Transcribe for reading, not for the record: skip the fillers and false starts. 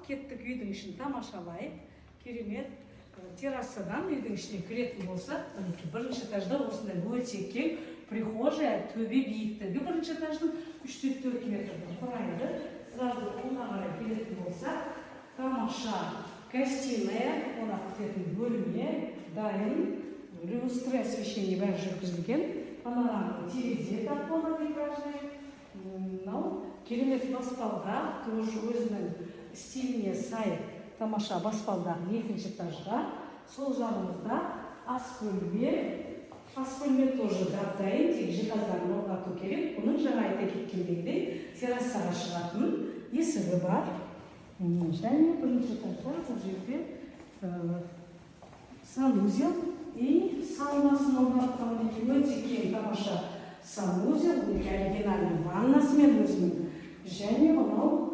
Кеттік, үйдің ішін тамашалайық. Керемет террасадан үйдің ішіне кіретін болсақ, мінекей, бірінші этажда осындай өте кең прихожая. Төбе биіктігі бірінші этаждың 3,4 метрді құрайды. Сразу оңға қарай келетін болсақ, тамаша гостиная, қонақ күтетін бөлме дайын, люстры, освещение, бәрі жүргізілген, панорамный терезе тап витражный. Мынау керемет баспалдақ, тоже өзінің стиліне сай тамаша баспалдақ. Екінші этажда сол жағымызда ас бөлме. Ас бөлме тоже дап дайын, тек жиһаздарын орнату керек. Бұның, жаңа айта кеткендегідей, террасаға шығатын есігі бар. Және бірінші этажда бұл жерде санузел и саунасын орнатқан. Мінекей, өте кең, тамаша санузел, мінекей, оригинальный ваннасымен өзінің. Және мынау